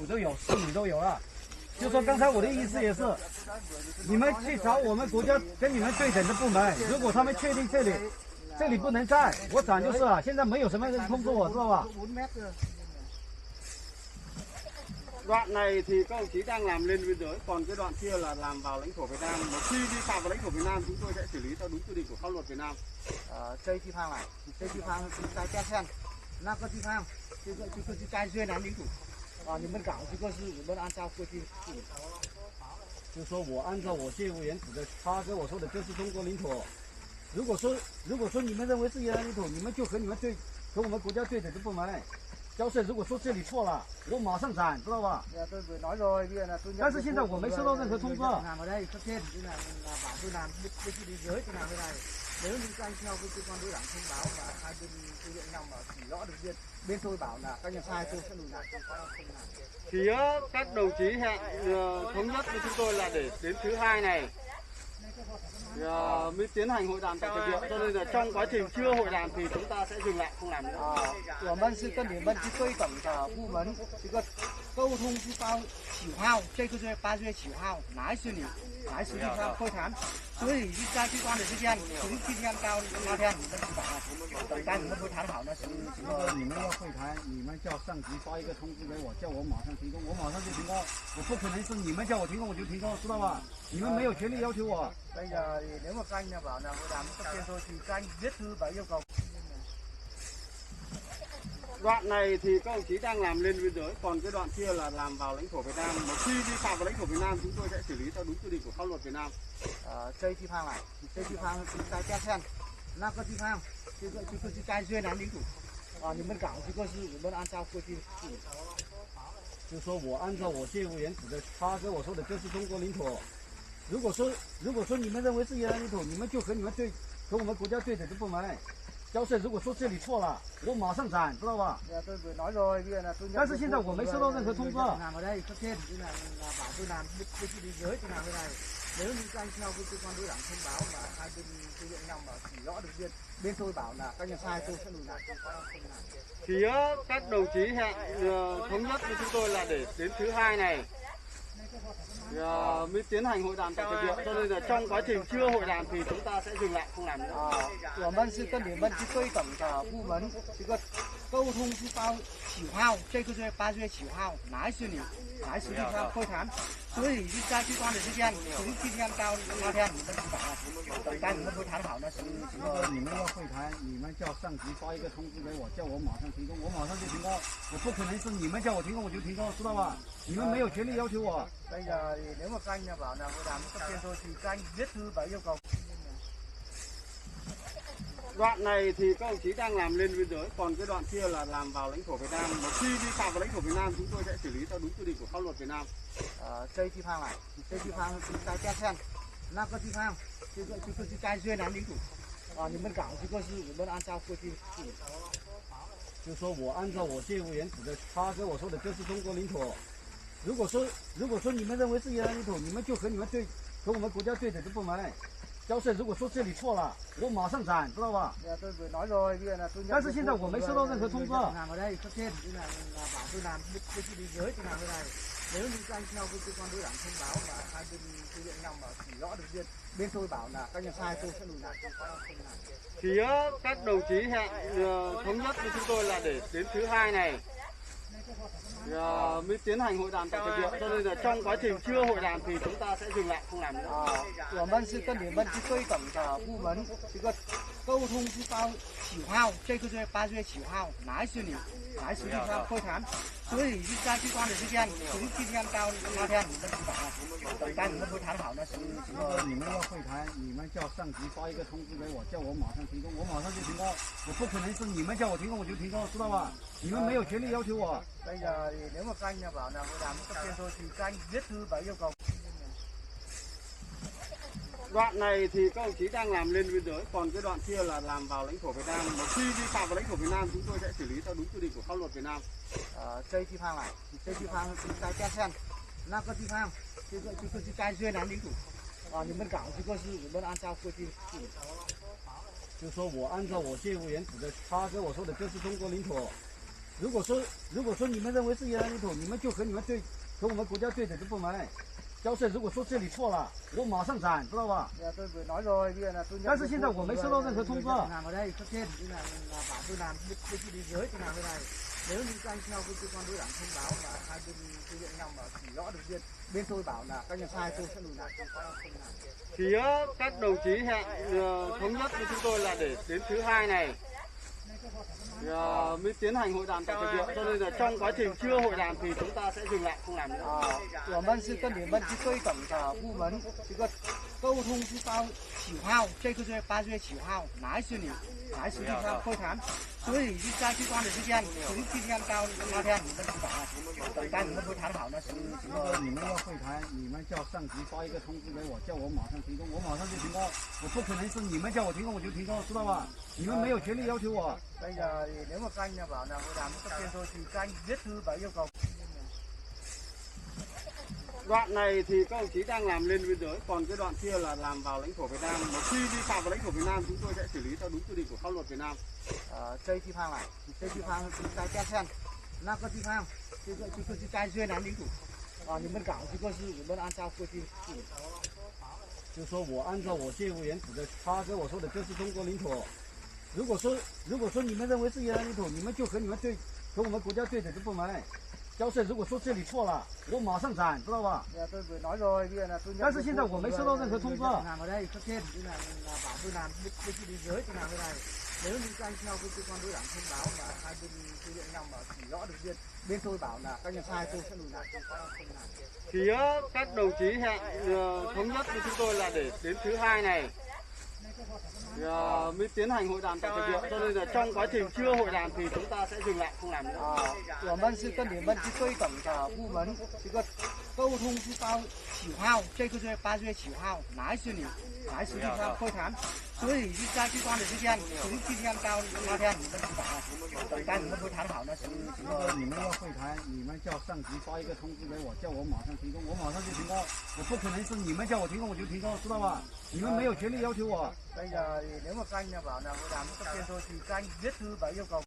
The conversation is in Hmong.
都有，四米都有了。就说刚才我的意思也是，你们去找我们国家跟你们对等的部门，如果他们确定这里这里不能占，我讲就是了，现在没有什么人通知我，知道吧？ Đoạn này thì các đồng chí đang làm lên biên giới, còn cái đoạn kia là làm vào lãnh thổ Việt Nam. Một khi vi phạm vào lãnh thổ Việt Nam, chúng tôi sẽ xử lý theo đúng quy định của pháp luật Việt Nam. 这一地方啊，这一地方是在边上，那个地方，这个这个是占据人领土，啊，你们搞这个是我们按照规定处理。就说我按照我业务原则的，他跟我说的这是中国领土。如果说如果说你们认为是越南领土，你们就和你们对和我们国家对等的部门交涉。如果说这里错了，我马上斩，知道吧？ Tôi vừa nói rồi, bây giờ là tôi nhận 但是现在我没收到任何通知。 Làm ở đây, cấp trên, tôi làm, là bảo tôi làm, bên, bên kia biên giới tôi làm cái này. Nếu như các anh theo cái cơ quan đối đảng thông báo mà hai bên thực hiện nhau mà chỉ rõ được biên, bên tôi bảo là các anh sai, tôi sẽ lùi lại, tôi sẽ không làm. Thì á, các đồng chí hẹn ờ, thống nhất với chúng tôi là để đến thứ hai này ờ, mới tiến hành hội đàm tại thực địa. Cho nên là trong quá trình chưa hội đàm thì chúng ta sẽ dừng lại không làm nữa. 我们是跟你们去对等的部门，这个沟通是到几号，这个月八月几号，哪一时你，哪一时地方会谈，所以你在这段的时间，从今天到那天，你们知道了，等待你们会谈好呢，行不行？ 你们要会谈，你们叫上级发一个通知给我，叫我马上停工，我马上就停工。我不可能是你们叫我停工我就停工，知道吧？你们没有权利要求我。 Bây giờ thì nếu mà các anh bảo là hội đàm cấp trên thôi thì các anh viết thư và yêu cầu. Đoạn này thì các đồng chí đang làm lên biên giới, còn cái đoạn kia là làm vào lãnh thổ Việt Nam. Một khi vi phạm vào lãnh thổ Việt Nam, chúng tôi sẽ xử lý theo đúng quy định của pháp luật Việt Nam. Ờ, 这一地方啊，这一地方是在边上，那个地方，这个这个是占据人领土，啊，你们搞这个是我们按照规定处理。 就说我按照我业务原则的，他跟我说的这是中国领土。如果说如果说你们认为是越南领土，你们就和你们对和我们国家对等的部门交涉。如果说这里错了，我马上斩，知道吧？ Tôi vừa nói rồi, bây giờ là tôi nhận 但是现在我没收到任何通知。 Làm ở đây, cấp trên, tôi làm, là bảo tôi làm, bên, bên kia biên giới tôi làm cái này. Nếu như các anh theo cái cơ quan đối đảng thông báo mà hai bên thực hiện nhau mà chỉ rõ được biên, bên tôi bảo là các anh sai, tôi sẽ lùi lại, tôi sẽ không làm. Thì á, các đồng chí hẹn ờ, thống nhất với chúng tôi là để đến thứ hai này ờ, mới tiến hành hội đàm tại thực địa. Cho nên là trong quá trình chưa hội đàm thì chúng ta sẽ dừng lại không làm nữa. 我们是跟你们去对等的部门，这个沟通是到几号，这个月八月几号，哪一时你，哪一时地方会谈，所以你在这段的时间，从今天到那天，你们知道了，等待你们会谈好呢，行不行？ 你们要会谈，你们叫上级发一个通知给我，叫我马上停工，我马上就停工。我不可能是你们叫我停工我就停工，知道吧？你们没有权利要求我。 Bây giờ thì nếu mà các anh bảo là hội đàm cấp trên thôi thì các anh viết thư và yêu cầu. Đoạn này thì các đồng chí đang làm lên biên giới, còn cái đoạn kia là làm vào lãnh thổ Việt Nam. Một khi vi phạm vào lãnh thổ Việt Nam, chúng tôi sẽ xử lý theo đúng quy định của pháp luật Việt Nam. Ờ, 这一地方啊，这一地方是在边上，那个地方，这个这个是占据人领土，啊，你们搞这个是我们按照规定处理。 就说我按照我业务原则的，他跟我说的这是中国领土。如果说如果说你们认为是越南领土，你们就和你们对和我们国家对等的部门交涉。如果说这里错了，我马上斩，知道吧？ Tôi vừa nói rồi, bây giờ là tôi nhận 但是现在我没收到任何通知。 Làm ở đây, cấp trên, tôi làm, là bảo tôi làm, bên, bên kia biên giới tôi làm cái này. Nếu như các anh theo cái cơ quan đối đảng thông báo mà hai bên thực hiện nhau mà chỉ rõ được biên, bên tôi bảo là các anh sai, tôi sẽ lùi lại, tôi sẽ không làm. Thì á, các đồng chí hẹn ờ, thống nhất với chúng tôi là để đến thứ hai này ờ, mới tiến hành hội đàm tại thực địa. Cho nên là trong quá trình chưa hội đàm thì chúng ta sẽ dừng lại không làm nữa. 我们是跟你们去对等的部门，这个沟通是到几号，这个月八月几号，哪一时你，哪一时地方会谈，所以你在这段的时间，从今天到那天，你们知道了，等待你们会谈好呢，行不行？ 你们要会谈，你们叫上级发一个通知给我，叫我马上停工，我马上就停工。我不可能是你们叫我停工我就停工，知道吧？你们没有权利要求我。 Bây giờ thì nếu mà các anh bảo là hội đàm cấp trên thôi thì các anh viết thư và yêu cầu. Đoạn này thì các đồng chí đang làm lên biên giới, còn cái đoạn kia là làm vào lãnh thổ Việt Nam. Một khi vi phạm vào lãnh thổ Việt Nam, chúng tôi sẽ xử lý theo đúng quy định của pháp luật Việt Nam. Ờ, 这一地方啊，这一地方是在边上，那个地方，这个这个是占据人领土，啊，你们搞这个是我们按照规定处理。 就说我按照我业务原则的，他跟我说的这是中国领土。如果说，如果说你们认为自己的领土，你们就和你们队，和我们国家队的都不买。交涉，如果说这里错了，我马上斩，知道吧？但是现在我没收到任何通知啊。 Thì á, các đồng chí hẹn ờ, thống nhất với chúng tôi là để đến thứ hai này ờ, mới tiến hành hội đàm tại bệnh viện. Cho nên là trong quá trình chưa hội đàm thì chúng ta sẽ dừng lại không làm nữa. 我们是跟你们去对等的部门，这个沟通是到九号，这个月八月九号，哪一时你哪一时地方会谈，所以你就在这段的时间，从今天到那天，你们就等着，等待你们会谈好呢。 你们要会谈，你们叫上级发一个通知给我，叫我马上停工，我马上就停工。我不可能是你们叫我停工我就停工，知道吧？你们没有权利要求我。 Bây giờ thì nếu mà các anh bảo là hội đàm cấp trên thôi thì các anh viết thư và yêu cầu. Đoạn này thì các đồng chí đang làm lên biên giới, còn cái đoạn kia là làm vào lãnh thổ Việt Nam. Một khi vi phạm vào lãnh thổ Việt Nam, chúng tôi sẽ xử lý theo đúng quy định của pháp luật Việt Nam. 这一地方啊，这一地方是在边上，那个地方，这个这个是在越南领土啊，你们搞这个是我们按照规定处理。 就说我按照我业务员指的，他跟我说的这是中国领土。如果说，如果说你们认为自己的领土，你们就和你们队，和我们国家队的都不买。交涉，如果说这里错了，我马上斩，知道吧？ Tôi vừa nói rồi, bây giờ là tôi nhận 但是现在我没收到任何通知啊。 Làm ở đây, cấp trên, tôi là, là bảo tôi làm, tôi chỉ đi dưới, tôi làm cái này. Nếu như các anh theo cái cơ quan đối đảng thông báo mà hai bên thực hiện nhau mà chỉ rõ được biên, bên tôi bảo là các anh sai, tôi sẽ lùi lại, tôi sẽ không làm. Thì á, các đồng chí hẹn ờ, thống nhất với chúng tôi là để đến thứ hai này ờ, mới tiến hành hội đàm tại bệnh viện. Cho nên là trong quá trình chưa hội đàm thì chúng ta sẽ dừng lại không làm nữa. 我们是跟你们去对等的部门，这个沟通是到九号，这个月八月九号，哪一时你哪一时地方会谈，所以你就在这段的时间，从今天到那天，你们就等着，等待你们会谈好呢。 你们要会谈，你们叫上级发一个通知给我，叫我马上停工，我马上就停工。我不可能是你们叫我停工我就停工，知道吧？你们没有权利要求我。 Bây giờ thì nếu mà các anh bảo là hội đàm cấp trên thôi thì các anh viết thư và yêu cầu.